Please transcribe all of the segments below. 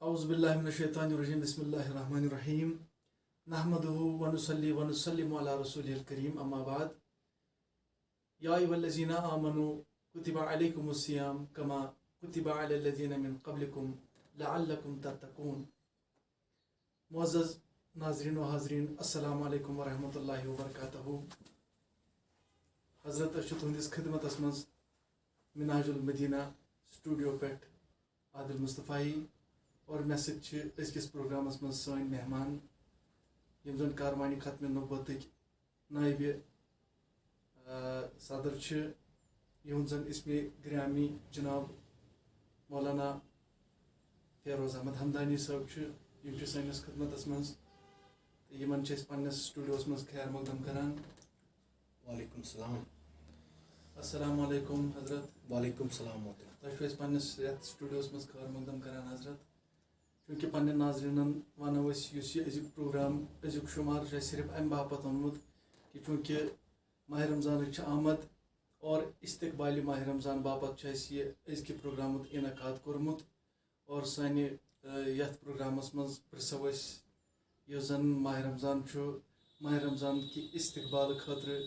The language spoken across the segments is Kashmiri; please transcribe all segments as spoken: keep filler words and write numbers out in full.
أعوذ بالله من الشيطان الرجيم. بسم الله الرحمن الرحيم. نحمده ونصلي ونسلم على رسوله الكريم. أما بعد. يا أيها الذين آمنوا كتب عليكم الصيام كما كتب على الذين من قبلكم لعلكم تتقون. معزز ناظرین و حاضرین، السلام علیکم ورحمۃ اللہ وبرکاتہ۔ حضرت، أسۍ چھِ تُہنٛدِس خدمتس منٛز منہاج المدینہ سٹوڈیو پٮ۪ٹھ عادل مصطفیٰ۔ اور مےٚ سۭتۍ چھِ أزکِس پروگرامس منٛز سٲنۍ مہمان، یِم زن کاروانِ ختم نبوتٕکۍ نٲیِبِ، آ، صدر چھِ، یِہُنٛد زن اسمِ گرامی جناب مولانا فیروز احمد حمدانی صٲب چھِ۔ یِم چھِ سٲنِس خدمتس منٛز تہٕ یِمن چھِ أسۍ پننِس سٹوڈیوس منٛز خیر مقدم کران۔ وعلیکم السلام۔ السلام علیکم حضرت۔ وعلیکم السلام محترم۔ تۄہہِ چھُ أسۍ پننِس یتھ سٹوڈیوس منٛز خیر مقدم کران حضرت۔ چوٗنٛکہِ پننٮ۪ن ناظریٖنن ونو أسۍ، یُس یہِ أزیُک پروگرام، أزیُک شمار چھُ اَسہِ صرف امہِ باپتھ اوٚنمُت کہِ چوٗنٛکہِ ماہِ رمضانٕچ چھِ آمد اور استقبالِ ماہِ رمضان باپتھ چھُ اَسہِ یہِ أزکہِ پروگرامُک انعقاد کوٚرمُت۔ اور سانہِ، ٲ، یتھ پروگرامس منٛز پرژھو أسۍ، یُس زن ماہِ رمضان چھُ، ماہِ رمضان کہِ استقبال خٲطرٕ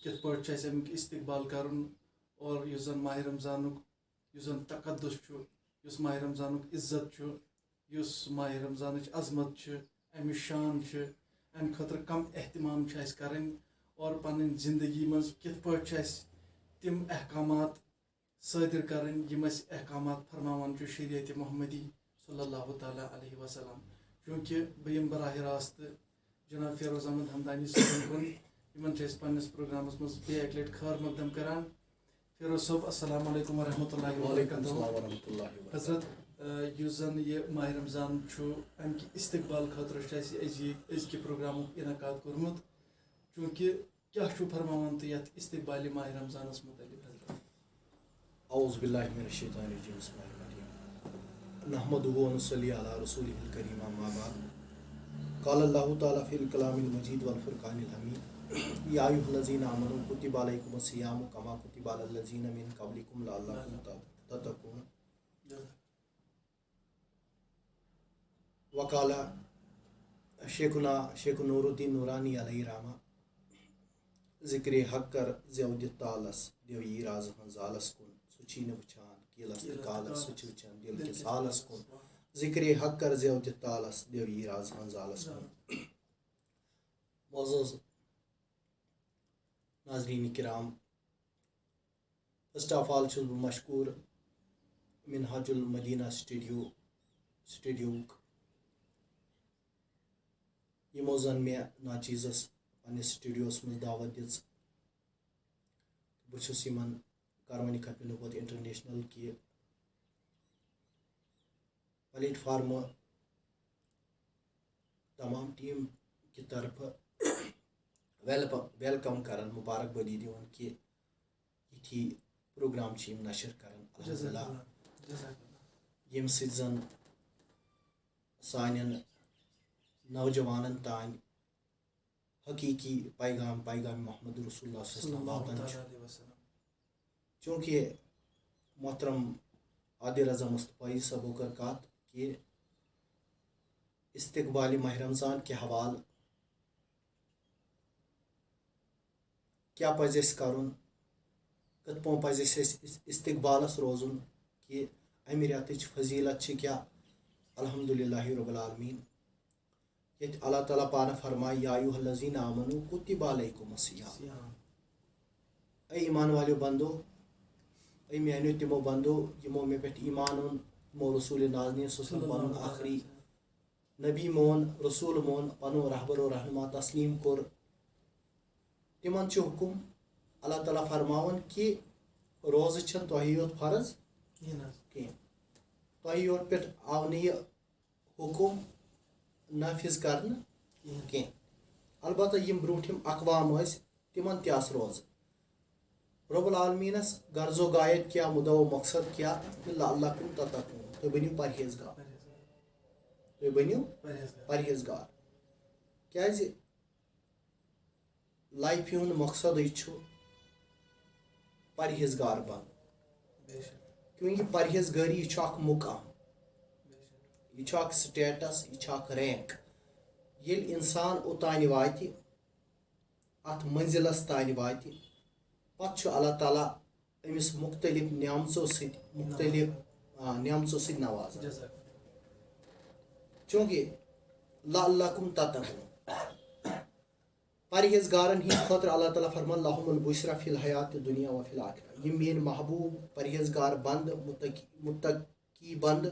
کِتھ پٲٹھۍ چھُ اَسہِ امیُک استقبال کرُن، اور یُس زن ماہِ رمضانُک یُس زن تقدس چھُ، یُس ماہِ رمضانُک عزت چھُ، یُس ماہِ رمضانٕچ عظمت چھِ، اَمِچ شان چھِ، اَمہِ خٲطرٕ کم اہتمام چھِ اَسہِ کرٕنۍ اور پنٕنۍ زندگی منٛز کِتھ پٲٹھۍ چھِ اَسہِ تِم احکامات صٲدر کرٕنۍ، یِم اَسہِ احکامات فرماوان چھُ شریعتِ محمدی صلی اللہ تعالیٰ علیہ وسلم۔ چوٗنٛکہِ بہٕ یِمہٕ براہِ راست جناب فیروز احمد حمدانی صٲبن کُن، یِمن چھِ أسۍ پننِس پروگرامس منٛز بیٚیہِ اکہِ لٹہِ خٲر مقدم کران۔ فیروز صٲب، السلام علیکم ورحمۃ اللہ وعلیکم وبرکاتہ۔ السلام ورحمۃ اللہ وبرکاتہ۔ حضرت، آ، یُس زن یہِ ماہِ رمضان چھُ، امہِ کہِ استقبال خٲطرٕ چھُ اَسہِ أزی، أزکہِ پروگرامُک انعقاد کوٚرمُت۔ چوٗنٛکہِ کیٛاہ چھُو فرماوان تُہۍ یتھ استقبالِ ماہِ رمضانس متعلق حضرت؟ اعوذ باللہ من الشیطان الرجیم، بسم اللہ الرحمن الرحیم۔ نحمده ونصلی علی رسوله الکریم، اما بعد۔ قال اللہ تعالیٰ فی الکلام المجید والفرقان الحمید، یا ایھا الذین آمنوا کتب علیکم الصیام کما کتب علی الذین من قبلکم لعلکم تتقون۔ وقال شیخنا شیخ نور الدین نورانی علیہ رحمہ، ذکرِ حق کر زیو دِتھ تالس، دیو یی راز ہن زالس کُن۔ سُہ چھی نہٕ وٕچھان کیلس تہٕ کیلس تہٕ کالس، سُہ کالس۔ چھُ وٕچھان دِل دِل کِس کِس حالس حالس کُن۔ کُن۔ ذکرِ حق کر زیو دِتھ تالس، دیو یی راز ہن زالس کُن۔ معزز ناظرین کرام، first of all چھُس بہٕ مشکوٗر منہاج المدینہ سٹوڈیو، سٹوڈیوُک، یِمو زن مےٚ ناچیزس پننِس سٹوڈیوس منٛز دعوت دِژ۔ بہٕ چھُس یِمن کاروانِ ختمِ نبوت انٹرنیشنل کہِ پلیٹ فارمہٕ تمام ٹیم کہِ طرفہٕ ویلپ-، ویلکم کران، مبارکبٲدی دِوان کہِ یِتھی پروگرام چھِ یِم نشر کران، الحمدللہ، جزاک اللہ، جزاک اللہ۔ ییٚمہِ سۭتۍ زن سانٮ۪ن نوجوانن تام حقیقی پیغام، پیغام محمد رسول اللہ صلی اللہ علیہ وسلم واتان چھُ۔ تعالیٰ علیہ وسلم۔ چونکہ محترم عادل رضا مصطفی صٲبو کٔر کتھ کہ استقبال ماہ رمضان کہ حوالہٕ کیٛاہ پزِ اَسہِ کرُن، کِتھ پٲٹھۍ پزِ اَسہِ اَسہِ استقبالس روزُن، کہ امہِ رٮ۪تٕچ فضیلت چھِ کیٛاہ۔ الحمدللہ رب العالمین۔ ییٚتہِ اللہ تعالیٰ پانہٕ فرمایہِ، یا ایھا الذین آمنوا کتب علیکم الصیام۔ صیام۔ اے ایمان والیو بندو، اے میانیو تِمو بندو، یِمو مےٚ پٮ۪ٹھ ایمان اوٚن، یِمو رسول نازنین صلی اللہ علیہ وسلم پنُن آخری نبی مون، رسول مون، پنُن رہبر و رہنما تسلیم کوٚر۔ تِمن چھُ حکم اللہ تعالیٰ فرماوان کہ روزٕ چھنہٕ تۄہہِ یوت فرض کِہیٖنۍ حظ۔ کینٛہہ۔ تۄہہِ یوت پٮ۪ٹھ آو نہٕ یہِ حکم نافذ کرنہٕ کِہیٖنۍ۔ کینٛہہ۔ البتہ یِم برونٛٹھِم اقوام ٲسۍ، تِمن تہِ آسہٕ روزٕ۔ رب العالمینس غرض و غایت کیٛاہ، مدعا و مقصد کیٛاہ؟ لعلکم تتقون، تُہۍ بٔنِو پرہیزگار۔ تُہۍ بٔنِو پرہیزگار۔ پرہیزگار۔ کیٛازِ؟ لایفہِ ہُنٛد مقصدٕے چھُ پرہیزگار بنُن۔ بے شک۔ کیونکہ پرہیزگٲری چھُ اکھ مقام۔ بے شک۔ یہِ چھُ اکھ سٹیٹس، یہِ چھُ اکھ رینک۔ ییٚلہِ انسان اوٚتانۍ واتہِ، اتھ منزلس تانۍ واتہِ، پتہٕ چھُ اللہ تعالیٰ أمِس مُختٔلِف نعمژو سۭتۍ، مُختٔلِف، آ، نعمژو سۭتۍ نوازان۔ جزاک۔ چوٗنٛکہِ لعلکم تتقون، پرہیزگارن ہٕنٛدِ خٲطرٕ اللہ تعالیٰ فرمان، "لہم البشری فی الحیات الدنیا و فی الآخرہ"، یِم میٲنۍ محبوب پرہیزگار بندٕ، متقی، متقی بندٕ،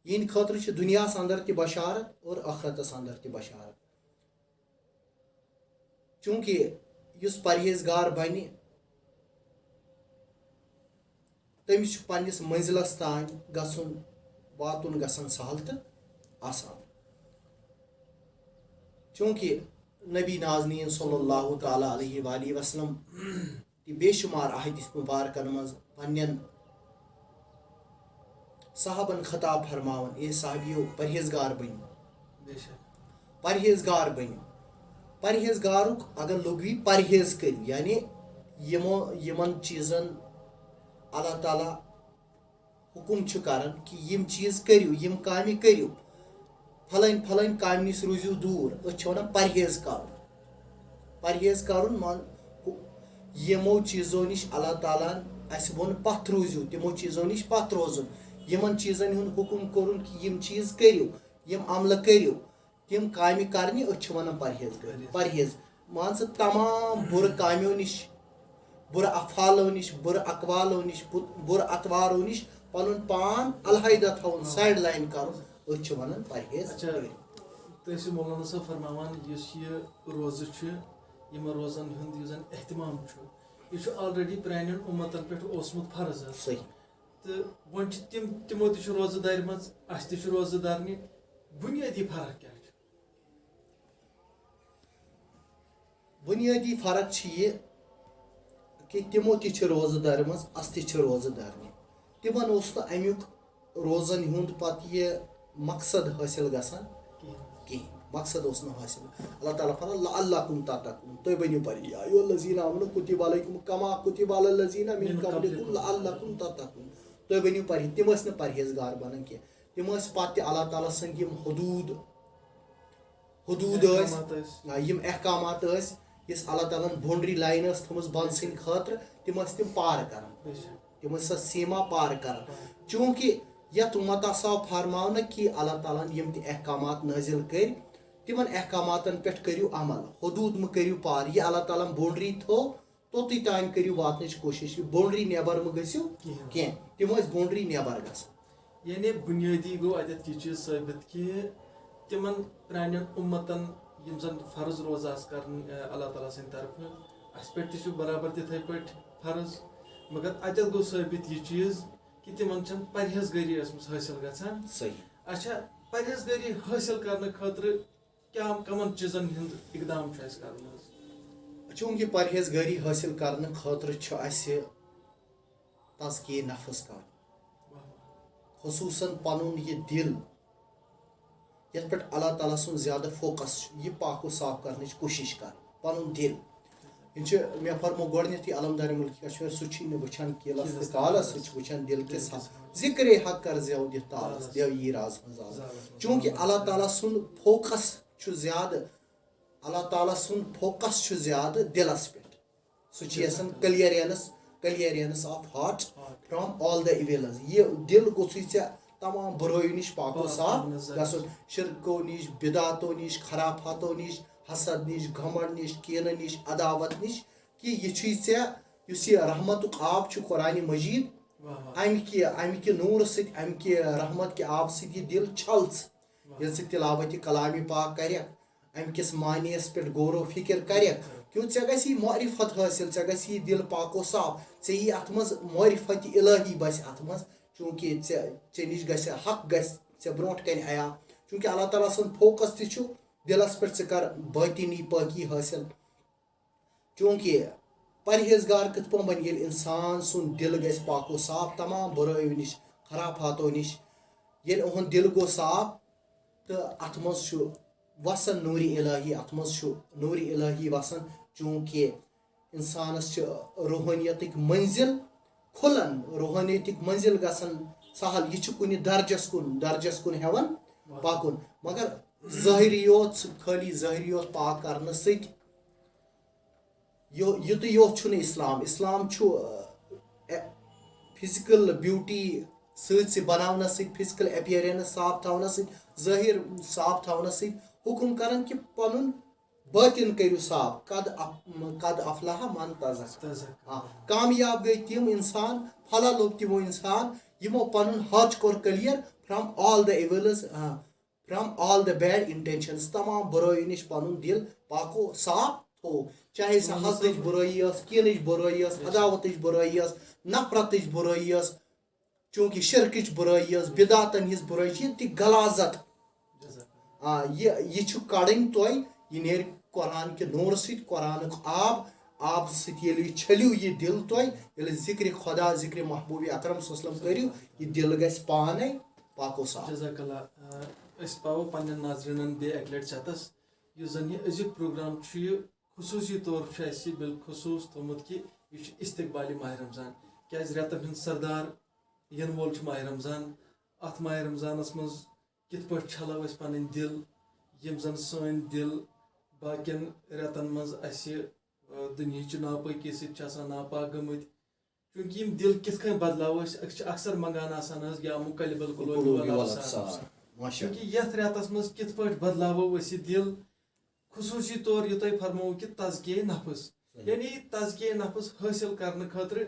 یِہنٛدِ خٲطرٕ چھِ دُنیاہس اندر تہِ بشارت اور ٲخرتس اندر تہِ بشارت۔ چوٗنٛکہِ یُس پرہیزگار بنہِ، تٔمِس چھُ پننِس منزلس تام گژھُن، واتُن گژھان سہل تہٕ آسان۔ چوٗنٛکہِ نبی نازنیٖن صلی اللہ تعالیٰ علیہ وآلہ وسلم تہٕ بے شمار احادیث مبارکن منٛز پننٮ۪ن صحابن خطاب فرماوان، "اے صحابیو، پرہیزگار بٔنِو، بے شک۔ پرہیزگار بٔنِو۔" پرہیزگارُک اگر لغوی پرہیز کٔرِو، یعنی یِمو، یِمن چیٖزن اللہ تعالیٰ حکم چھُ کران کہِ یِم چیٖز کٔرِو، یِم کامہِ کٔرِو، پھلٲنۍ پھلٲنۍ کامہِ نِش روٗزِو دوٗر، أتھۍ چھِ وَنان پرہیز کرُن۔ پرہیز کرُن مان، ہُہ-، یِمو چیٖزو نِش اللہ تعالیٰ ہن اَسہِ ووٚن پتھ روٗزِو، تِمو چیٖزو نِش پتھ روزُن۔ یِمن چیٖزن ہُنٛد حکم کوٚرُن کہِ یِم چیٖز کٔرِو، یِم عملہٕ کٔرِو، تِم کامہِ کرنہِ، أتھۍ چھِ وَنان پرہیز۔ پرہیز۔ پرہیز۔ مان ژٕ، تمام بُرٕ کامیو نِش، بُرٕ افعالو نِش، بُرٕ اقوالو نِش، بُ-، بُرٕ اطوارو نِش پنُن پان علیحدہ تھاوُن، سایڈ لائن کرُن، أتھۍ چھِ وَنان پرہیز۔ اچھا، تُہۍ ٲسِو مولانا صٲب فرماوان، یُس یہِ روزٕ چھُ، یِمن روزن ہُنٛد یُس زن اہتمام چھُ، یہِ چھُ already پرانٮ۪ن اُمتن پٮ۪ٹھ اوسمُت فرض حظ۔ صحیح۔ تہٕ وۄنۍ چھِ تِم، تِمو تہِ چھِ روزٕ دارِ منٛز، اَسہِ تہِ چھِ روزٕ دارنہِ۔ بُنیٲدی فرق کیٛاہ چھِ؟ بُنیٲدی فرق چھِ یہِ کہِ تِمو تہِ چھِ روزٕ دارِ منٛز، اَسہِ تہِ چھِ روزٕ دارنہِ۔ تِمن اوس نہٕ اَمیُک روزن ہُنٛد پتہٕ یہِ مقصد حٲصِل گژھان کِہیٖنۍ۔ کِہیٖنۍ۔ مقصد اوس نہٕ حٲصِل۔ اللہ تعالیٰ فرمان، "لعلکم تتقون"، تُہۍ بٔنِو پرہیز۔ یا ایھا الذین آمنوا کتب علیکم کما کتب علی الذین من من قبلکم قبلکم۔ لعلکم تتقون۔ تُہۍ بٔنِو پرہیز۔ تِم ٲسۍ نہٕ پرہیزگار بنان کینٛہہ۔ تِم ٲسۍ پتہٕ تہِ اللہ تعالیٰ سٕنٛدۍ یِم حدوٗد، حدوٗد ٲسۍ، احکامات ٲسۍ۔ آ، یِم احکامات ٲسۍ، یُس اللہ تعالیٰ ہن باؤنڈری لائن ٲس تھٲومٕژ بنٛد سٕنٛدِ خٲطرٕ، تِم ٲسۍ تِم پار کران۔ بے شک۔ تِم ٲسۍ سۄ سیما پار کران۔ پار۔ چوٗنٛکہِ یتھ اُمتس آو فرماونہٕ کہِ اللہ تعالیٰ ہن یِم تہِ احکامات نٲزِل کٔرۍ، تِمن احکاماتن پٮ۪ٹھ کٔرِو عمل۔ حدوٗد مہٕ کٔرِو پار۔ یہِ اللہ تعالیٰ ہن باؤنڈری تھٲو، توٚتُے تام کٔرِو واتنٕچ کوٗشِش۔ یہِ باؤنڈری نٮ۪بر مہٕ گٔژھِو کینٛہہ۔ کینٛہہ۔ تِم ٲسۍ باؤنڈری نٮ۪بر گژھان۔ یعنی بُنیٲدی گوٚو اَتٮ۪تھ یہِ چیٖز ثٲبِت کہِ تِمن پرٛانٮ۪ن اُمتن یِم زن فرض روزٕ آسہٕ کرٕنۍ، اے، اللہ تعالیٰ سٕنٛدِ طرفہٕ، اَسہِ پٮ۪ٹھ تہِ چھُ برابر تِتھَے پٲٹھۍ فرض، مگر اَتٮ۪تھ گوٚو ثٲبِت یہِ چیٖز کہِ تِمن چھَنہٕ پرہیزگٲری ٲسمٕژ حٲصِل گژھان۔ صحیح۔ اچھا، پرہیزگٲری حٲصِل کرنہٕ خٲطرٕ کیٛاہ، کَمَن چیٖزَن ہُنٛد اِقدام چھُ اَسہِ کَرُن حظ؟ چوٗنٛکہِ پرہیزگٲری حٲصِل کرنہٕ خٲطرٕ چھُ اَسہِ تزکیہ نفس کَرُن۔ واہ واہ۔ خصوٗصاً پَنُن یہِ دِل، یَتھ پٮ۪ٹھ اللہ تعالیٰ سُنٛد زیادٕ فوکس چھُ، یہِ پاک و صاف کرنٕچ کوٗشِش کَرٕنۍ، پَنُن دِل۔ یہِ چھُ، مےٚ فرموو گۄڈٕنیتھٕے، علمدار مُلکِ کشمیر، سُہ چھُے نہٕ وٕچھان کیلس تہٕ کالس، سُہ چھُ وٕچھان دِل کِس حق۔ ذِکرِ حق کر زیو دِتھ تالس، زیو یی راز منٛز آز۔ چوٗنٛکہِ اللہ تعالیٰ سُنٛد فوکس چھُ زیادٕ، اللہ تعالیٰ سُنٛد فوکس چھُ زیادٕ دِلس پٮ۪ٹھ۔ سُہ چھُ یژھان clearance، clearance of heart from all the evils۔ یہِ دِل گوٚژھُے ژےٚ تمام بُرٲیِو نِش پاک و صاف گژھُن، شرکو نِش، بدعتو نِش، خرافاتو نِش، حسد نِش، گھمنڈ نِش، کینہٕ نِش، عداوت نِش، کہِ یہِ چھُے ژےٚ، یُس یہِ رحمتُک آب چھُ قرآنِ مجیٖد، واہ واہ۔ امہِ کہِ، امہِ کہِ نوٗرٕ سۭتۍ، امہِ کہِ رحمت کہِ آبہٕ سۭتۍ یہِ دِل چھل ژٕ۔ واہ۔ ییٚلہِ ژٕ تلاوتِ کلامِ پاک کرکھ، امہِ کِس معنیَس پٮ۪ٹھ غور و فکر کرکھ، کیوں ژےٚ گژھی معرفت حٲصِل، ژےٚ گژھی یہِ دِل پاک و صاف، ژےٚ یی اتھ منٛز معرفت الہی بسہِ اتھ منٛز، چوٗنٛکہِ ژےٚ، ژےٚ نِش گژھِ حق گژھِ ژےٚ برونٛٹھ کنہِ عیان، چوٗنٛکہِ اللہ تعالیٰ سُنٛد فوکس تہِ چھُ دِلس پٮ۪ٹھ، ژٕ کر باطنی پٲکی حٲصِل۔ چوٗنٛکہِ پرہیزگار کِتھ پٲٹھۍ بنہِ؟ ییٚلہِ انسان سُنٛد دِل گژھِ پاک و صاف تمام بُرٲیو نِش، خرافاتو نِش، ییٚلہِ اُہُنٛد دِل گوٚو صاف، تہٕ اتھ منٛز چھُ وسان نوٗرِ الہی، اتھ منٛز چھُ نوٗرِ الہی وسان، چوٗنٛکہِ انسانس چھِ روحٲنیتٕکۍ مٔنزِل کھُلان، روحٲنیتٕکۍ مٔنزِل گژھان سہل، یہِ چھُ کُنہِ درجس کُن، درجس کُن ہٮ۪وان پکُن۔ مگر ظٲہری یوت، خٲلی ظٲہری یوت پاک کرنہٕ سۭتۍ یو-، یُتُے یوت چھُنہٕ اسلام۔ اسلام چھُ، اہ، اے-، فزیکل بیوٹی سۭتۍ سۭتۍ بناونس سۭتۍ، فزیکل اپیرنس صاف تھاونس سۭتۍ، ظٲہر صاف تھاونس سۭتۍ حکم کران کہِ پنُن باطن کٔرِو صاف۔ قد اف-، قد افلح من تزکا۔ تزکا۔ آ، کامیاب گٔے تِم انسان، فلاح لوٚب تِمو انسان، یِمو پنُن ہارٹ کوٚر clear from all the evils, from all the bad intentions, تمام برٲیو نِش پنُن دل پاکو صاف تھوو۔ چاہے سۄ حسدٕچ برٲیی ٲس، کینٕچ برٲیی ٲس، عداوتٕچ برٲیی ٲس، نفرتٕچ برٲیی ٲس، چونکہ شرکٕچ برٲیی ٲس، بدعتن ہٕنٛز برٲیی چھِ، یہِ تہِ غلاظت۔ آ، یہِ، یہِ چھُ کڑٕنۍ تۄہہِ، یہِ نیرِ قرآن کہِ نورٕ سۭتۍ، قرآنُک آب، آب سۭتۍ ییٚلہِ یہِ چھٔلِو یہِ دِل تۄہہِ، ییٚلہِ ذکرِ خدا، ذکرِ محبوب اکرم صلی اللہ علیہ وسلم کٔرِو، یہِ دِل گژھِ پانے پاکو صاف۔ جزاک اللہ۔ آ، أسۍ پاوو پننٮ۪ن ناظریٖنن بیٚیہِ اکہِ لٹہِ چتس، یُس زن یہِ أزیُک پروگرام چھُ، یہِ خصوٗصی طور چھُ اَسہِ یہِ بالخصوٗص تھوٚومُت کہِ یہِ چھُ استقبالِ ماہِ رمضان، کیازِ رٮ۪تن ہُنٛد سردار یِنہٕ وول چھُ ماہِ رمضان۔ اتھ ماہِ رمضانس منٛز کِتھ پٲٹھۍ چھلو أسۍ پنٕنۍ دِل، یِم زن سٲنۍ دِل باقین رٮ۪تن منٛز اسہِ، آ، دُنیہٕچہِ ناپٲکی سۭتۍ چھِ آسان ناپاک گٔمٕتۍ؟ چوٗنٛکہِ یِم دِل کِتھ کٔنۍ بدلاوو أسۍ؟ أسۍ چھِ اکثر منٛگان آسان حظ، یا مُقلِبَ القلوب والابصار۔ ماشاء اللہ۔ چوٗنٛکہِ یتھ رٮ۪تس منٛز کِتھ پٲٹھۍ بدلاوو أسۍ یہِ دِل؟ خصوٗصی طور یہِ تۄہہِ فرمووُ کہِ تزکیہ نفس، صحیح۔ یعنی تزکیہ نفس حٲصِل کرنہٕ خٲطرٕ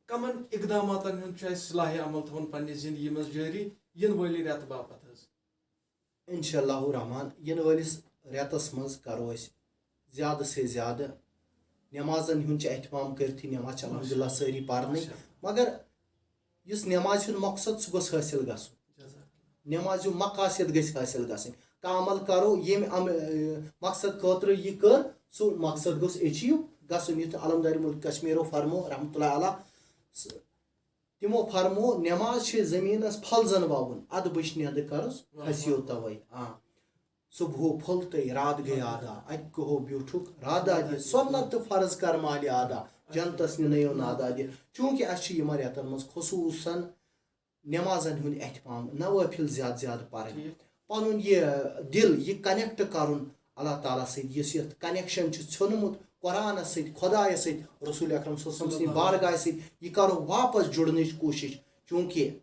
کمن اقداماتن ہُنٛد چھُ اَسہِ صلاح عمل تھاوُن پننہِ زندگی منٛز جٲری یِنہٕ وٲلۍ رٮ۪تہٕ باپتھ حظ؟ انشاء اللہ الرحمن، یِنہٕ وٲلِس رٮ۪تس منٛز کرو أسۍ زیادٕ سے زیادٕ نمازن ہُنٛد چھُ اہتمام کٔرتھٕے، نماز چھِ الحمدللہ سٲری پرنٕے، ماشاء اللہ۔ مگر یُس نمازِ ہُنٛد مقصد، سُہ گوٚژھ حٲصِل گژھُن۔ جزاک اللہ۔ نمازِ ہُنٛد مقاصد گژھِ حٲصِل گژھٕنۍ۔ کانٛہہ عمل کرو، ییٚمہِ عم-، اے، مقصد خٲطرٕ یہِ کٔر، سُہ مقصد گوٚژھ achieve گژھُن۔ یُتھ علمدارِ مُلک کشمیرو فرمو رحمتہ اللہ علیہ، س-، تِمو فرمو، نماز چھِ زٔمیٖنَس پھل زَن وَوُن، اَدٕ بٕچھ نیٚنٛدٕ کَرُس، واہ، کھسیو واہ۔ تَوَے۔ آ۔ صبحو پھوٚل تہٕ رات گٔے آدا، اَتہِ کَہو بیوٗٹھُکھ رادادِ، سُنت تہٕ فرض کر مالہِ آدا، جنتَس نِنَیو نادا دِ۔ چوٗنٛکہِ اَسہِ چھِ یِمَن رٮ۪تَن منٛز خصوٗصاً نمازَن ہُنٛد اہتمام، نوافل زیادٕ زیادٕ پَرٕنۍ۔ ٹھیٖک۔ پَنُن یہِ دِل، یہِ connect کَرُن اللہ تعالیٰ سۭتۍ، یُس یَتھ connection چھُ ژھیوٚنمُت قرآنَس سۭتۍ، خۄدایَس سۭتۍ، رسول اکرم صلی اللہ علیہ وسلم سٕنٛدِ بارگاہہِ سۭتۍ، یہِ کَرو واپَس جُڑنٕچ کوٗشِش۔ چوٗنٛکہِ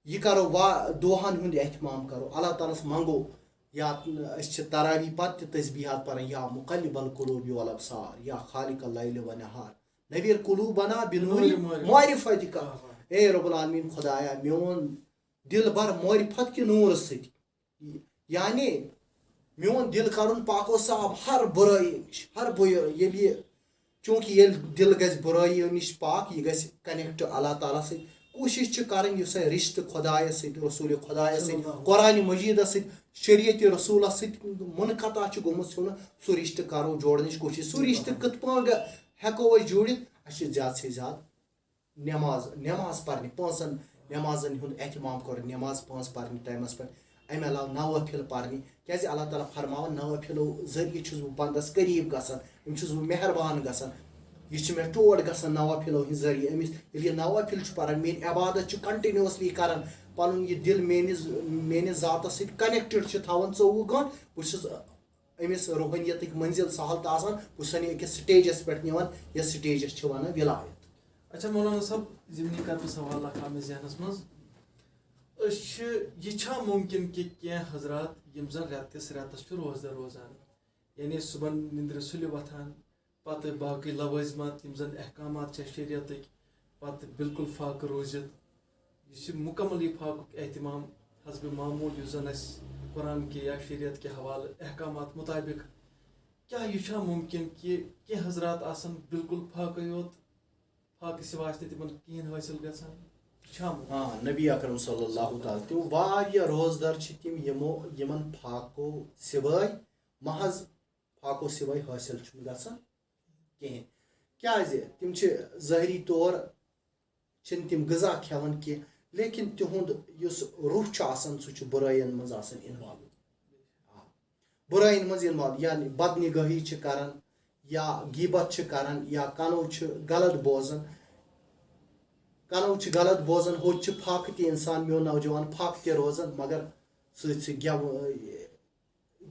یہِ کَرو وا-، دُعاہَن ہُنٛد اہتمام کَرو، اللہ تعالیٰ ہَس منٛگو، یا أسۍ چھِ تراویح پَتہٕ تہِ تسبیحات پَران، یا مقلب القلوب والابصار، یا خالق اللیل والنہار، نویر قلوبنا بنور نور معرفت۔ معرفتک۔ آ، آ۔ اے رب العالمین خدایا، میون دِل بَر معرفت کہِ نوٗرٕ سۭتۍ۔ یعنی میون دِل کَرُن پاک و صاف ہر بُرٲیی نِش، ہر بُرٲیی۔ ییٚلہِ یہِ، چوٗنٛکہِ ییٚلہِ دِل گژھِ بُرٲیی نِش پاک، یہِ گژھِ connect اللہ تعالیٰ سۭتۍ۔ کوٗشِش چھِ کَرٕنۍ یُس اَسہِ رِشتہٕ خۄدایَس سۭتۍ، رسول خۄدایَس سۭتۍ، صلی اللہ۔ قرآن مجیٖدَس سۭتۍ، شریعت رسولَس سۭتۍ منقطع چھُ گوٚمُت ژھیوٚنہٕ، سُہ رِشتہٕ کَرو جوڑنٕچ کوٗشِش۔ سُہ رِشتہٕ کِتھ پٲٹھۍ ہٮ۪کو أسۍ جوٗڑِتھ؟ اَسہِ چھِ زیادٕ سے زیادٕ نماز، نماز پرنہِ، پانٛژن نمازن ہُنٛد اہتمام کرُن، نماز پانٛژھ پرنہِ ٹایمس پٮ۪ٹھ، امہِ علاوٕ نوافل پرنہِ، کیازِ اللہ تعالیٰ فرماوان، نوافلو ذٔریعہٕ چھُس بہٕ بندس قریب گژھان، أمِس چھُس بہٕ مہربان گژھان، یہِ چھُ مےٚ ٹوٹھ گژھان نوافلو ہٕنٛدِ ذٔریعہٕ۔ أمِس ییٚلہِ یہِ نوافل چھُ پران، میٲنۍ عبادت چھُ continuously کران، پنُن یہِ دِل میٲنِس، میٲنِس ذاتس سۭتۍ connected چھُ تھاوان ژوٚوُہ گٲنٛٹہٕ، بہٕ چھُس أمِس روحٲنیتٕکۍ منزل سہل تہٕ آسان، بہٕ چھُسَن یہِ أکِس stageس پٮ۪ٹھ نِوان، یَتھ stageس چھِ وَنان وِلایت۔ اچھا مولانا صٲب، ضمنی کَتھ سوال اکھ آو مےٚ ذہنَس منٛز۔ أسۍ چھِ، یہِ چھا مُمکِن کہِ کینٛہہ حضرات یِم زَن رٮ۪تہٕ کِس رٮ۪تَس چھِ روزدَر روزان، یعنی صُبحن نِندرِ سُلہِ وۄتھان، پَتہٕ باقٕے لوٲزمات یِم زَن احکامات چھِ شریعتٕکۍ، پَتہٕ بالکل فاقہٕ روٗزِتھ، یُس یہِ مُکمل یہِ فاقُک اہتمام حسب معمول یُس زَن اَسہِ قرآن کہِ یا شریعت کہِ حوالہٕ احکامات مُطابِق، کیٛاہ یہِ چھا مُمکِن کہِ کینٛہہ حضرات آسَن بالکل فاقَے یوت، فاقہٕ سِوا آسہِ نہٕ تِمَن کِہیٖنۍ حٲصِل گژھان؟ یہِ چھا مُمکِن؟ آ، نبی اکرم صلی اللہ تعالیٰ، تِم واریاہ روزدار چھِ تِم یِمو، یِمَن فاقو سِوٲے، محض فاقو سِوٲے حٲصِل چھُنہٕ گژھان کِہیٖنۍ۔ کیٛازِ؟ تِم چھِ ظٲہری طور چھِنہٕ تِم غذا کھٮ۪وان کینٛہہ، لیکن تِہُنٛد یُس روح چھُ آسان، سُہ چھُ بُرٲیَن منٛز آسان involve۔ آ۔ بُرٲیَن منٛز involve، یعنی بدنگٲہی چھِ کران، یا غیبت چھِ کران، یا کَنو چھِ غلط بوزان۔ کنو چھِ غلط بوزان، ہوٚتہِ چھِ فاقہٕ تہِ انسان، میون نوجوان، فاقہٕ تہِ روزان، مگر سۭتۍ سۭتۍ گٮ۪و-،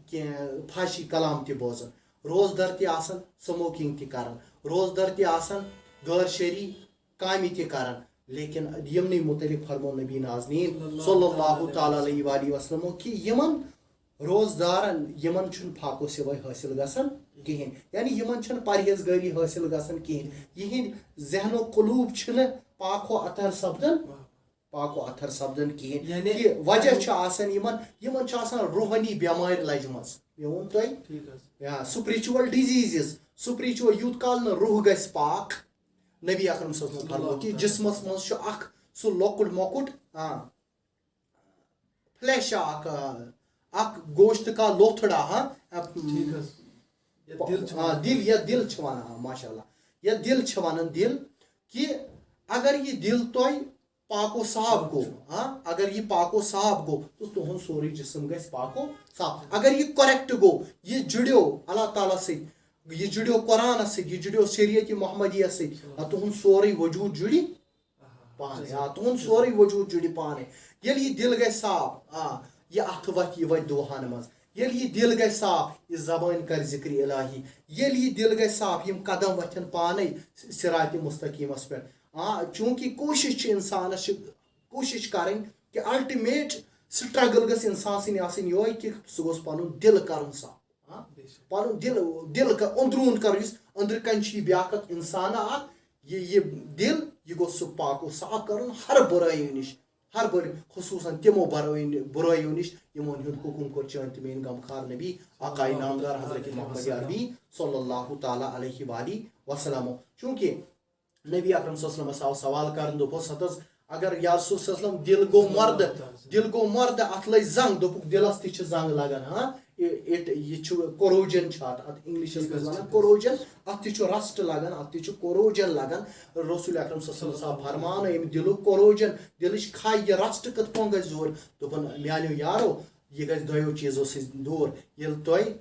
کینٛہہ فحاشی کلام تہِ بوزان۔ روزدر تہِ آسان، smoking تہِ کران۔ روزدر تہِ آسان، غٲر شرعی کامہِ تہِ کران۔ لیکن یِمنٕے متعلق فرمو نبی نازنین صلی اللہ تعالیٰ علیہ وآلہ وسلمو کہ یِمن روزدارن، یِمن چھُنہٕ فاقو سوائے حٲصِل گژھان کِہیٖنۍ، یعنی یِمن چھَنہٕ پرہیزگٲری حٲصِل گژھان کِہیٖنۍ، یِہِنٛدۍ ذہن و قلوب چھِنہٕ پاک و اطہر سپدان، پاک و اطہر سپدان کِہیٖنۍ۔ یعنی کہِ وجہ چھُ آسان یِمن، یِمن چھُ آسان روحٲنی بٮ۪مٲرۍ لجمٕژ۔ مےٚ ووٚن تۄہہِ، ٹھیٖک حظ۔ یا spiritual diseases، spiritual، یوٗت کال نہٕ روح گژھِ پاک، نبی اکرم صلی اللہ علیہ وسلم فرموو کہِ جسمس منٛز چھُ اکھ سُہ لۄکُٹ مۄکُٹ، آ، flesh اکھ، آ، اکھ گوشت کا لوتھڑا، ہاں، آ، ٹھیٖک حظ۔ یَتھ دِل چھِ آ، وَنان۔ دِل، یَتھ دِل چھِ وَنان، آ، ماشاء اللہ۔ یَتھ دِل چھِ وَنان دِل، کہِ اگر یہِ دِل تۄہہِ پاک و صاف گوٚو، ہاں، اگر یہِ پاک و صاف گوٚو، تہٕ تُہُنٛد سورُے جسم گژھِ پاک و صاف۔ اگر یہِ correct گوٚو، یہِ جُڑیو اللہ تعالیٰ سۭتۍ، یہِ جُڑیو قرآنَس سۭتۍ، یہِ جُڑیو شریعت محمدیَس سۭتۍ، آ، تُہُنٛد سورُے وجوٗد جُڑِ پانے، آ، تُہُنٛد سورُے وجوٗد جُڑِ پانے۔ ییٚلہِ یہِ دِل گژھِ صاف، آ، یہِ اَتھٕ وَتھِ، یہِ وَتھِ دُعاہَن منٛز۔ ییٚلہِ یہِ دِل گژھِ صاف، یہِ زبٲنۍ کَرِ ذِکرِ الٰہی۔ ییٚلہِ یہِ دِل گژھِ صاف، یِم قدم وَتھن پانے صراطِ مستقیٖمَس پٮ۪ٹھ۔ آ، چوٗنٛکہِ کوٗشِش چھِ اِنسانَس چھِ کوٗشِش کَرٕنۍ کہِ ultimate struggle گٔژھ اِنسان سٕنٛدِ آسٕنۍ یِہوٚے کہِ سُہ گوٚژھ پَنُن دِل کَرُن صاف۔ ہاں؟ بے شک۔ پنُن دِل، دِل کر-، اندروٗن کر، یُس أنٛدرٕ کنہِ چھُ یہِ بیٛاکھ اکھ اِنسان اکھ، یہِ، یہِ دِل، یہِ گوٚژھ سُہ پاک و صاف کرُن ہر بُرٲیی نِش، ہر بُرٲیی، خصوٗصاً تِمو بُرٲیی-، بُرٲییو نِش، یِمن ہُنٛد حُکُم کوٚر چٲنۍ تہٕ میٲنۍ غمخار نبی آقاے نامدار حضرت محمد عربی صلی اللہ تعالیٰ علیہ وآلہ وسلم۔ چوٗنٛکہِ نبی اکرم صلی اللہ علیہ وسلمس آو سوال کرنہٕ، دوٚپُس، ہتس، اگر یا رسول صلی اللہ علیہ وسلم دِل گوٚو مردٕ، دِل گوٚو مردٕ، اتھ لٔج زنگ، دوٚپُکھ، دِلس تہِ چھِ زنگ لگان، ہاں، اِ-، اِٹ، یہِ چھُ corrosion چھُ اتھ، اتھ انگلشس منٛز ونان corrosion، اتھ تہِ چھُ rust لگان، اتھ تہِ چھُ corrosion لگان۔ رسول اکرم صلی اللہ علیہ وسلم آو فرمان، ییٚمہِ دِلُک corrosion، دِلٕچ کھاے، یہِ rust کِتھ پٲٹھۍ گژھِ دوٗر؟ دوٚپُن، میانیو یارو، یہِ گژھِ دۄیو چیٖزو سۭتۍ دوٗر۔ ییٚلہِ تۄہہِ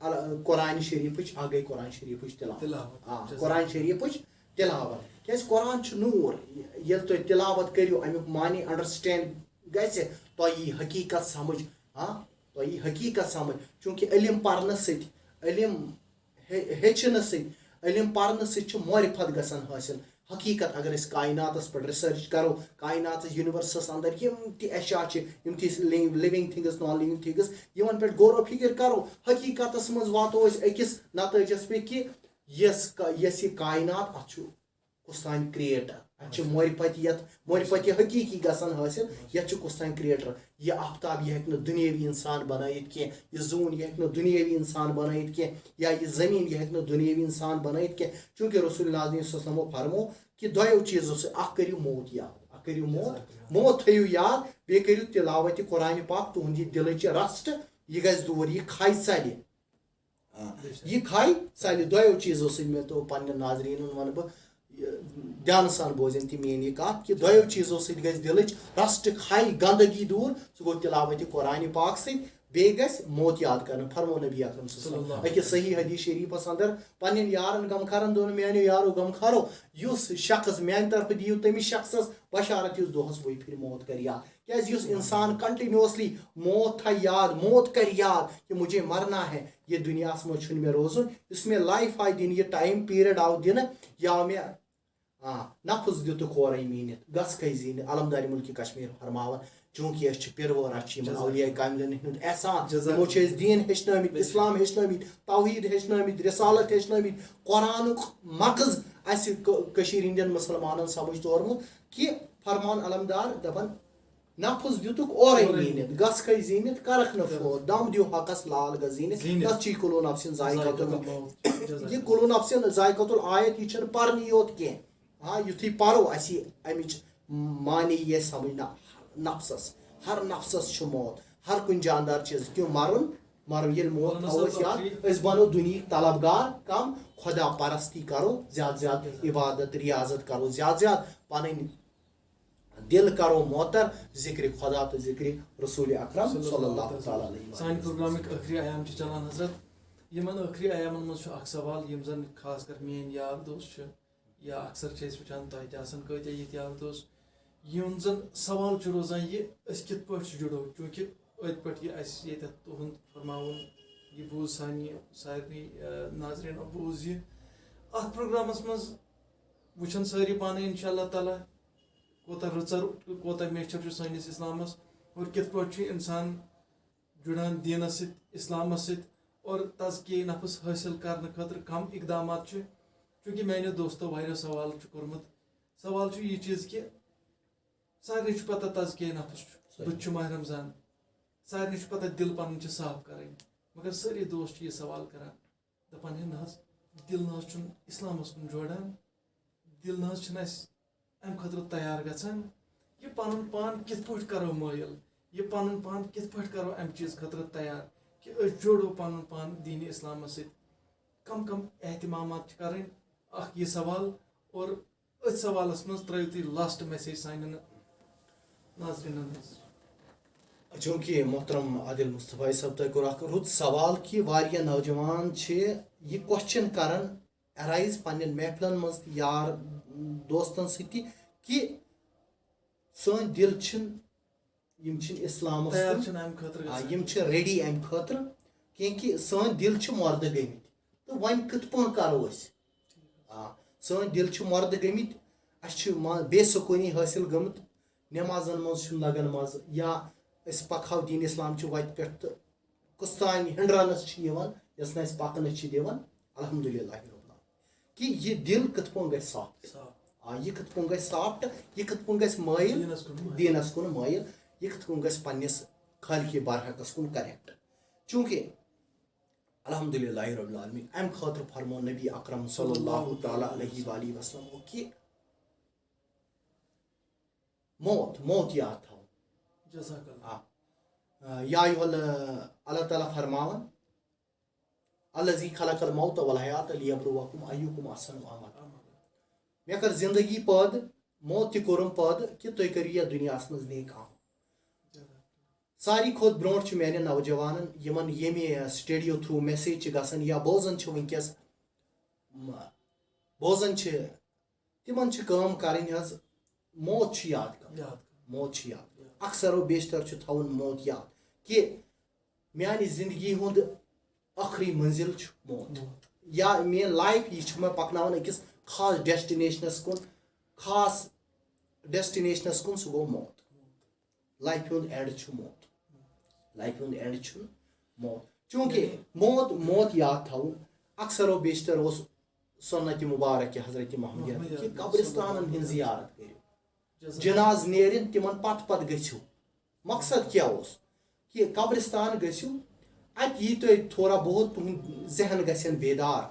ال-، قرآن شریفٕچ، اکھ گٔے قرآن شریفٕچ تلاوت۔ تلاوت۔ آ، جزاک قرآن اللہ۔ شریفٕچ تلاوت۔ کیازِ قرآن چھُ نوٗر۔ ییٚلہِ تُہۍ تلاوت کٔرِو، اَمیُک معنی understand گژھِ، تۄہہِ یی حقیٖقت سمجھ۔ ہاں، تۄہہِ یی حقیٖقت سمجھ۔ چوٗنٛکہِ علم پرنہٕ سۭتۍ، علم ہے-، ہیٚچھنہٕ سۭتۍ، علم پرنہٕ سۭتۍ چھُ معرفت گژھان حٲصِل۔ حقیٖقت اگر أسۍ کایناتَس پٮ۪ٹھ research کرو، کایناتَس، یوٗنیورسَس اندر یِم تہِ اشیاء چھِ، یِم تہِ living things، non living things، یِمن پٮ۪ٹھ غور و فکر کرو، حقیٖقتَس منٛز واتو أسۍ أکِس نتٲیجَس پٮ۪ٹھ کہِ یۄس کا-، یۄس یہِ کاینات، اَتھ چھُ کُس تام creator، اَتھ چھِ معرفت، یَتھ معرفت حقیٖقی گژھان حٲصِل، یَتھ چھُ کُس تام creator۔ یہِ آفتاب، یہِ ہیٚکہِ نہٕ دُنیٲوی اِنسان بنٲیِتھ کینٛہہ، یہِ زوٗن، یہِ ہیٚکہِ نہٕ دُنیٲوی اِنسان بنٲیِتھ کینٛہہ، یا یہِ زٔمیٖن، یہِ ہیٚکہِ نہٕ دُنیٲوی اِنسان بنٲیِتھ کینٛہہ۔ چوٗنٛکہِ رسول نازنین صلی اللہ علیہ وسلمو فرمو کہِ دۄیو چیٖزو سۭتۍ، اکھ کٔرِو موت یاد، اکھ کٔرِو موت، موت تھٲیِو یاد، بیٚیہِ کٔرِو تلاوت قرآن پاک، تُہُنٛد یہِ دِلٕچ rust، یہِ گژھِ دوٗر، یہِ کھاے ژَلہِ۔ آ، بے شک۔ یہِ کھاے ژَلہِ۔ دۄیو چیٖزو سۭتۍ، مےٚ تو پننٮ۪ن ناظریٖنَن وَنہٕ بہٕ، یہِ دھیانہٕ سان بوزن تہِ میٲنۍ یہِ کَتھ کہِ دۄیو چیٖزو سۭتۍ گژھِ دِلٕچ rust کھاے، گندگی دوٗر۔ سُہ گوٚو تلاوت قرآن پاک سۭتۍ، بیٚیہِ گژھِ موت یاد کرنہٕ۔ فرمو نبی اکرم صلی اللہ علیہ وسلم صلی اللہ علیہ أکِس صحیح حدیث شریفس اندر پننٮ۪ن یارن غمخارن دوٚپُن، میانیو یارو غمخارو، یُس شخص میانہِ طرفہٕ دِیِو تٔمِس شخصس بشارت یُس دۄہس وُہہِ پھِرِ موت کرِ یاد۔ کیازِ یُس اِنسان continuously موت تھایہِ یاد، موت کرِ یاد کہ مجھے مرنا ہے، یہِ دُنیاہَس منٛز چھُنہٕ مےٚ روزُن، یُس مےٚ life آیہِ دِنہٕ، یہِ time period آو دِنہٕ، یہِ آو مےٚ، آ، نفس دِتُکھ اورَے میٖنِتھ، گژھ کھے زیٖنِتھ۔ علمدارِ مُلکِ کشمیٖر فرماوان، چوٗنٛکہِ أسۍ چھِ پِرٕ وٲر، اَسہِ چھِ یِمن جزاک اولیاء کاملن ہُنٛد احسان، جزاک یِمو چھِ اَسہِ دیٖن ہیٚچھنٲومٕتۍ، بے شک۔ اِسلام ہیٚچھنٲومٕتۍ، توحیٖد ہیٚچھنٲومٕتۍ، رسالت ہیٚچھنٲومٕتۍ، قرآنُک مغز اَسہِ کٔ-، کٔشیٖرِ ہٕنٛدٮ۪ن مُسلمانن سمجھ تورمُت کہِ فرمان علمدار دَپان، نفس دِتُکھ اورَے اورَے میٖنِتھ، میٖنِتھ۔ گژھ کھے زیٖنِتھ، کرکھ نہٕ فوت، دم دِیِو حقس لال گژھ زیٖنِتھ۔ زیٖنِتھ۔ تَتھ چھِ یہِ کُلوٗ نفسِن ذائقہ ذائقہ الموت۔ الموت۔ جزاک یہِ اللہ۔ کُلوٗ نفسِن ذائقہ الآیت، یہِ چھِنہٕ پرنہٕ یوت کینٛہہ۔ آ، یُتھُے پرو اَسہِ یہِ اَمِچ معنی یی اَسہِ سمجھ، نہ، نفسس، ہر نفسس چھُ موت، ہر کُنہِ جاندار چیٖز کیوں مرُن، مرُن ییٚلہِ موت مولانا تھاوو صٲب، أسۍ یاد، ٹھیٖک۔ أسۍ بنو دُنیہٕکۍ طلبگار کم، خدا پرستی کرو زیادٕ زیادٕ، عبادت ریاضت کرو زیادٕ زیادٕ، پنٕنۍ دل کرو معطر ذکر خدا تہٕ ذکر رسول اکرم صلی اللہ تعالیٰ علیہ وسلم۔ سانہِ پروگرامٕکۍ ٲخری ایام چھِ چلان، حضرت۔ یِمن ٲخری ایامن منٛز چھُ اکھ سوال، یِم زن خاص کر میٲنۍ یار دوست چھِ، یا اکثر چھِ أسۍ وٕچھان، تۄہہِ تہِ آسان کۭتیٛاہ یِتھ یاد دوس، یِہُنٛد زَن سوال چھُ روزان یہِ، أسۍ کِتھ پٲٹھۍ چھِ جُڑو؟ چوٗنٛکہِ أتھۍ پٮ۪ٹھ یہِ اَسہِ ییٚتٮ۪تھ تُہُنٛد فرماوُن، یہِ بوٗز سانہِ سارنٕے، آ، ناظریٖنو بوٗز یہِ۔ اَتھ پروگرامَس منٛز وٕچھَن سٲری پانَے اِنشاء اللہ تعالیٰ کوٗتاہ رٕژَر، کوٗتاہ میچھَر چھُ سٲنِس اِسلامَس اور کِتھ پٲٹھۍ چھُ اِنسان جُڑان دیٖنَس سۭتۍ، اِسلامَس سۭتۍ اور تزکیہ نفس حٲصِل کرنہٕ خٲطرٕ کم اقدامات چھِ۔ چوٗنٛکہِ میٛانیو دوستو واریاہ سوال چھُ کوٚرمُت، سوال چھُ یہِ چیٖز کہِ سارنٕے چھُ پتہ تزکیہ نفس چھُ، صحیح۔ بُتھِ چھُ ماہِ رمضان، سارنٕے چھُ پتہ دِل پنُن چھِ صاف کرٕنۍ، مگر سٲری دوست چھِ یہِ سوال کران، دَپان، ہے نہ حظ، دِل نہ حظ چھُنہٕ اِسلامَس کُن جوڑان، دِل نہ حظ چھُنہٕ اَسہِ اَمہِ خٲطرٕ تیار گژھان، یہِ پَنُن پان کِتھ پٲٹھۍ کَرو مٲیِل، یہِ پَنُن پان کِتھ پٲٹھۍ کَرو اَمہِ چیٖز خٲطرٕ تیار کہِ أسۍ جوڑو پَنُن پان دیٖنِ اِسلامَس سۭتۍ۔ کَم کَم اہتمامات چھِ کَرٕنۍ، اَکھ یہِ سوال، اور أتھۍ سوالَس منٛز ترٛٲیِو تُہۍ last message سانٮ۪ن ناظریٖنَن ہٕنٛز۔ چوٗنٛکہِ محترم عادل مصطفیٰ صٲب، تۄہہِ کوٚر اَکھ رُت سوال کہِ واریاہ نوجوان چھِ یہِ question کَران arise پننٮ۪ن محفلن منٛز تہِ یار دوستن سۭتۍ تہِ کہِ سٲنۍ دِل چھِنہٕ، یِم چھِنہٕ اِسلامس تیار کُن، چھِنہٕ اَمہِ خٲطرٕ آ، گژھان۔ یِم چھِ ready اَمہِ خٲطرٕ، کیونکہِ سٲنۍ دِل چھِ مۄردٕ گٔمٕتۍ۔ تہٕ وۄنۍ کِتھ پٲٹھۍ کرو أسۍ؟ آ، سٲنۍ دِل چھِ مۄردٕ گٔمٕتۍ، اَسہِ چھِ ما-، بے سکوٗنی حٲصِل گٔمٕژ، نٮ۪مازن منٛز چھُنہٕ لگان مزٕ، یا أسۍ پکہو دیٖن اِسلام چہِ وتہِ پٮ۪ٹھ تہٕ کُس تام hindrance چھِ یِوان، یۄس نہٕ اَسہِ پکنہٕ چھِ دِوان۔ الحمدللہ رب العالمین۔ کہِ یہِ دِل کِتھ پٲٹھۍ گژھِ soft؟ صاف۔ آ، یہِ کِتھ پٲٹھۍ گژھِ soft؟ یہِ کِتھ پٲٹھۍ گژھِ مٲیِل؟ دیٖنَس کُن مٲیِل۔ دیٖنَس کُن مٲیِل۔ یہِ کِتھ پٲٹھۍ گژھِ پننِس خالقِ برحقس کُن connect؟ چوٗنٛکہِ الحمدللہ رب العالمین، اَمہِ خٲطرٕ فرموو نبی اکرم صلی اللہ تعالیٰ علیہ وآلہ وسلم کہِ موت، موت یاد تھاوُن۔ جزاک اللہ۔ آ، آ، یا ایھا ال-، اللہ تعالیٰ فرماوان، الذی خلق الموت والحیات لیبلوکم ایکم احسن عملا۔ مےٚ کٔر زندگی پٲدٕ، موت تہِ کوٚرُم پٲدٕ کہِ تُہۍ کٔرِو یَتھ دُنیاہَس منٛز نیک عمل۔ ساروی کھۄتہٕ برونٛٹھ چھُ میانٮ۪ن نوجوانن، یِمن ییٚمہِ studio through message چھِ گژھان یا بوزان چھِ وٕنکیٚس، م-، بوزان چھِ، تِمن چھِ کٲم کرٕنۍ حظ، موت چھُ یاد کرُن۔ یاد کرُن۔ موت چھُ یاد۔ یاد۔ اکثر و بیشتر چھُ تھاوُن موت یاد کہِ میانہِ زندگی ہُنٛد ٲخری منزل چھُ موت۔ موت۔ یا میٲنۍ life یہِ چھِ مےٚ پکناوان أکِس خاص destination کُن، خاص destination کُن، سُہ گوٚو موت۔ Life ہُنٛد end چھُ موت۔ Life ہُنٛد end چھُ موت۔ چوٗنٛکہِ موت، موت یاد تھاوُن، اکثر و بیشتر اوس سنت مبارک حضرت محمد محمد عربی کہِ عربی قبرستانن صلی اللہ ہٕنٛز علیہ وسلم۔ زیارت کٔرِو۔ جزاک۔ جناز نیرن، تِمن پتھ پتھ گٔژھِو۔ مقصد کیٛاہ اوس؟ کہِ قبرستان گٔژھِو، اتہِ یی تۄہہِ تھوڑا بہت، تُہُنٛد ذہن گژھن بیدار،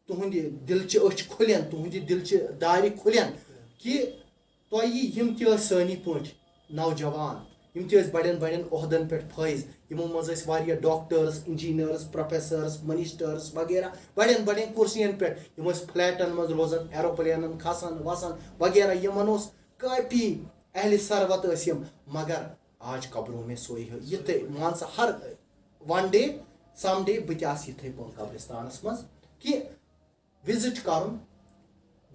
تُہُنٛدِ دِلچہِ أچھ کھُلن، تُہُنٛدِ دِلچہِ دارِ کھُلن کہِ تۄہہِ یِم تہِ ٲسۍ سٲنی پٲٹھۍ نوجوان، یِم تہِ ٲسۍ بڑٮ۪ن بڑٮ۪ن عہدن پٮ۪ٹھ فٲیِز، یِمو منٛز ٲسۍ واریاہ doctors، engineers، professors، ministers وغیرہ، بڑٮ۪ن بڑٮ۪ن کُرسین پٮ۪ٹھ، یِم ٲسۍ flatن منٛز روزان، aeroplanن کھسان وسان وغیرہ، یِمن اوس کٲفی اہلِ ثروت ٲسۍ یِم، مگر آج قبروں میں سوئے ہو، یہِ تہِ مان ژٕ ہر one day، some day بہٕ تہِ آسہٕ یِتھَے پٲٹھۍ قبرستانس منٛز کہِ visit کرُن،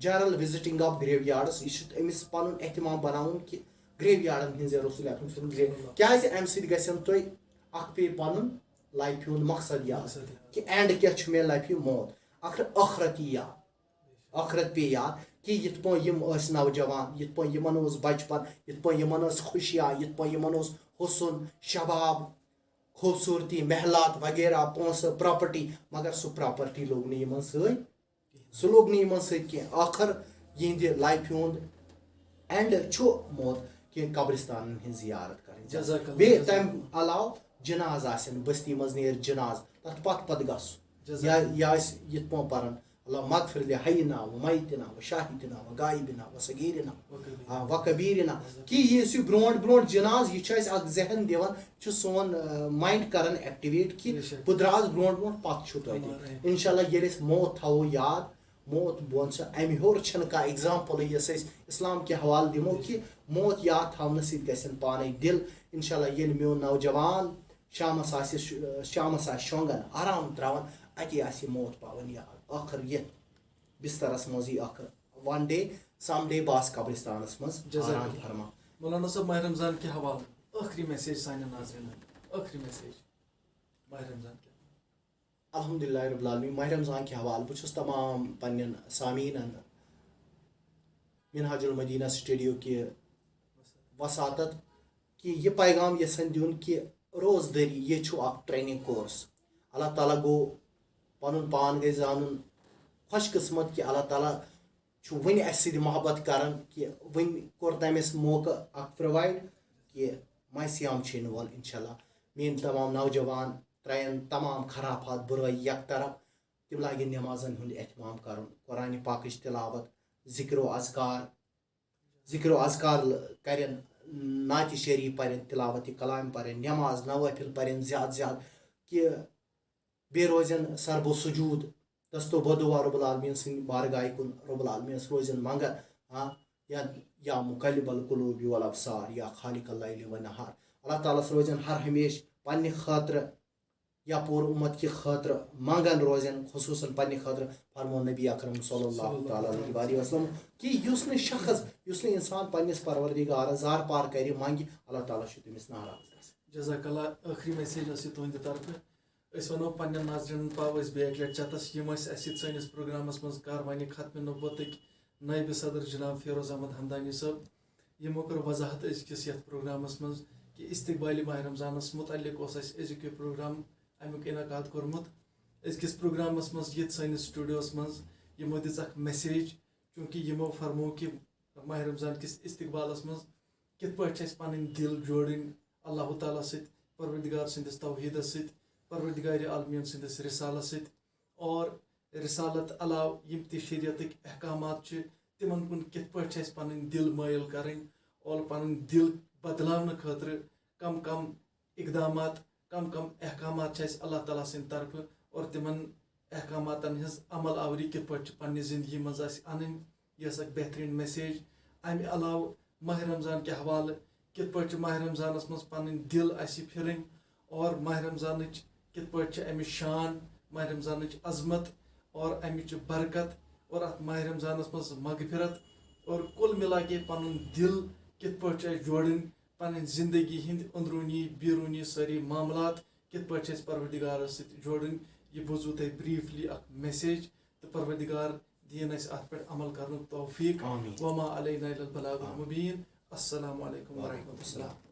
general visiting of graveyards، یہِ چھُ أمِس پنُن اہتمام بناوُن کہِ graveyardن ہٕنٛز یا رسول اکرم صلی اللہ علیہ وسلم grave، کیازِ امہِ سۭتۍ گژھن تۄہہِ اکھ پے پنُن life ہُنٛد مقصد یاد مقصد یاد۔ کہِ end کیٛاہ چھُ مےٚ life یہِ موت، ٲخر-، ٲخرت یی یاد، ٲخرت پے یاد کہِ یِتھ پٲٹھۍ یِم ٲسۍ نوجوان، یِتھ پٲٹھۍ یِمن اوس بچپن، یِتھ پٲٹھۍ یِمن ٲس خوشیاں، یِتھ پٲٹھۍ یِمن اوس حسن، شباب، خوٗبصوٗرتی، محلات وغیرہ، پونٛسہٕ، property، مگر سُہ property لوٚگ نہٕ یِمن سۭتۍ، سُہ لوٚگ نہٕ یِمن سۭتۍ کینٛہہ۔ ٲخر یِہنٛدِ life ہُنٛد end چھُ موت کہِ قبرستانن ہٕنٛز زیارت کرٕنۍ۔ جزاک اللہ، بیٚیہِ جزاک تَمہِ اللہ۔ علاوٕ جناز آسن، بستی منٛز نیرِ جناز، تتھ پتھ پتھ گژھُن۔ جزاک یا، اللہ۔ یا أسۍ یِتھ پٲٹھۍ پران، اللہم اغفر لحینا و میتنا و شاہدنا و غائبنا و صغیرنا، و کبیرنا۔ آ، و کبیرنا۔ جزاک اللہ۔ کہِ یُس یہِ برونٛٹھ برونٛٹھ جناز، یہِ چھُ اَسہِ اکھ ذہن دِوان، چھُ سون، آ، mind کران activate کہِ بے شک۔ بہٕ درٛاس برونٛٹھ برونٛٹھ، پتہٕ چھُو تۄہہِ تہِ۔ ہمارا ہے۔ انشاءاللہ ییٚلہِ أسۍ موت تھاوو یاد، موت بہٕ وَنہٕ سا اَمہِ ہیوٚر چھَنہٕ کانٛہہ example یۄس أسۍ اِسلام کہِ حوالہٕ دِمو کہِ موت یاد تھاونہٕ سۭتۍ گژھن پانَے دِل۔ انشاءاللہ ییٚلہِ میون نوجوان شامَس آسہِ شُ-، شامَس آسہِ شۄنٛگان، آرام ترٛاوان، اَتی آسہِ یہِ موت پاوان یاد۔ ٲخٕر یَتھ بِستَرَس منٛزٕے ٲخٕر One day, some day بہٕ آسہٕ قبرستانس منٛز جزاک آرام اللہ۔ فرما۔ مولانا صٲب، ماہ رمضان کہِ حوالہٕ ٲخری میسیج سانٮ۪ن ناظرینن، ٲخری میسیج ماہ رمضان کہِ حوالہٕ۔ الحمدللہ رب العالمین، ماہ رمضان کہِ حوالہٕ بہٕ چھُس تمام پننٮ۪ن سامعیٖنن منہاج المدینہ سٹوڈیو کہِ وساطت کہِ یہِ پیغام یژھان دیُن کہِ روزدٲری یہِ چھُ اکھ ٹریننگ کورس۔ اللہ تعالیٰ گوٚو پنُن پان گژھِ زانُن، خۄش قسمت کہِ اللہ تعالیٰ چھُ وٕنہِ اَسہِ سۭتۍ محبت کران کہِ وٕنہِ کوٚر تٔمِس موقعہٕ اکھ پرووایڈ کہِ ماہِ صیام چھُ یِنہٕ وول۔ انشاءاللہ میٲنۍ تمام نوجوان ترٛاون تمام خرافات، بُرٲے یک طرف، تِم لاگن نمازن ہُنٛد اہتمام کرُن، قرآن پاکٕچ تلاوت، ذکر و اذکار، ذکر و اذکار ل-، کرن، نعت شریف پرن، تلاوت کلام پرن، نماز نوافل پرن زیادٕ زیادٕ، کہِ بیٚیہِ روزن سربو سجود، دستو بدعا رب العالمین سٕنٛدِ بارگاہہِ کُن، رب العالمینس روزن منگان، ہاں، یا یا مقلب القلوب والابصار، یا خالق اللیل والنہار، اللہ تعالیٰ ہس روزن ہر ہمیشہٕ پننہِ خٲطرٕ یا پوٗرٕ اُمت کہِ خٲطرٕ منگان روزن، خصوٗصاً پننہِ خٲطرٕ۔ فرمو نبی اکرم صلی اللہ تعالیٰ علیہ وآلہ وسلم کہِ یُس نہٕ شخص، یُس نہٕ انسان پننِس پروردگارس زار پار کرِ، منگہِ، اللہ تعالیٰ چھُ تٔمِس ناراض گژھان۔ جزاک اللہ۔ ٲخری میسیج ٲس یہِ تُہنٛدِ طرفہٕ۔ أسۍ ونو پننٮ۪ن ناظرینن، پاو أسۍ بیٚیہِ اکہِ لٹہِ چتس، یِم ٲسۍ اسہِ سۭتۍ سٲنِس پروگرامس منٛز کاروانِ ختم نبوتٕکۍ نٲیِب صدر جناب فیروز احمد ہمدانی صٲب۔ یِمو کٔر وضاحت أزکِس یتھ پروگرامس منٛز کہِ استقبالِ ماہ رمضانس متعلق اوس اسہِ أزیُک یہِ پروگرام امیُک انعقاد کوٚرمُت۔ أزکِس پروگرامس منٛز یِتھ سٲنِس سٹوڈیوس منٛز یِمو دِژ اکھ میسیج، چونکہ یِمو فرموو کہِ ماہ رمضان کِس استقبالس منٛز کِتھ پٲٹھۍ چھِ اسہِ پنٕنۍ دِل جوڑٕنۍ اللہ تعالیٰ سۭتۍ، پروردگار سٕنٛدِس توحیٖدس سۭتۍ، پروردگار عالمین سٕنٛدِس رسالس سۭتۍ، اور رسالت علاوٕ یِم تہِ شریعتٕکۍ احکامات چھِ، تِمن کُن کِتھ پٲٹھۍ چھِ اسہِ پنٕنۍ دِل مٲیِل کرٕنۍ اور پنٕنۍ دِل بدلاونہٕ خٲطرٕ کم کم اقدامات، کم کم احکامات چھِ اسہِ اللہ تعالیٰ سٕنٛدِ طرفہٕ، اور تِمن احکاماتن ہٕنٛز عمل آوری کِتھ پٲٹھۍ چھِ پننہِ زندگی منٛز اسہِ انٕنۍ۔ یہِ ٲس اکھ بہتریٖن میسیج۔ امہِ علاوٕ ماہ رمضان کہِ حوالہٕ کِتھ پٲٹھۍ چھِ ماہ رمضانس منٛز پنٕنۍ دِل اسہِ پھرٕنۍ، اور ماہ رمضانٕچ کِتھ پٲٹھۍ چھِ امِچ شان، ماہ رمضانٕچ عظمت اور امِچ برکت، اور اتھ ماہ رمضانس منٛز مغفرت، اور کُل مِلا کے پنُن دِل کِتھ پٲٹھۍ چھُ اسہِ جوڑٕنۍ، پنٕنۍ زندگی ہٕنٛدۍ أنٛدروٗنی بیروٗنی سٲری معاملات کِتھ پٲٹھۍ چھِ أسۍ پروردگارس سۭتۍ جوڑٕنۍ۔ یہِ بوٗزوٕ تۄہہِ briefly اکھ میسیج، تہٕ پروردگار دِیِن اسہِ اتھ پٮ۪ٹھ عمل کرنُک توفیق۔ آمین۔ وما علینا الا البلاغ المبین۔ السلام علیکم ورحمۃ اللہ۔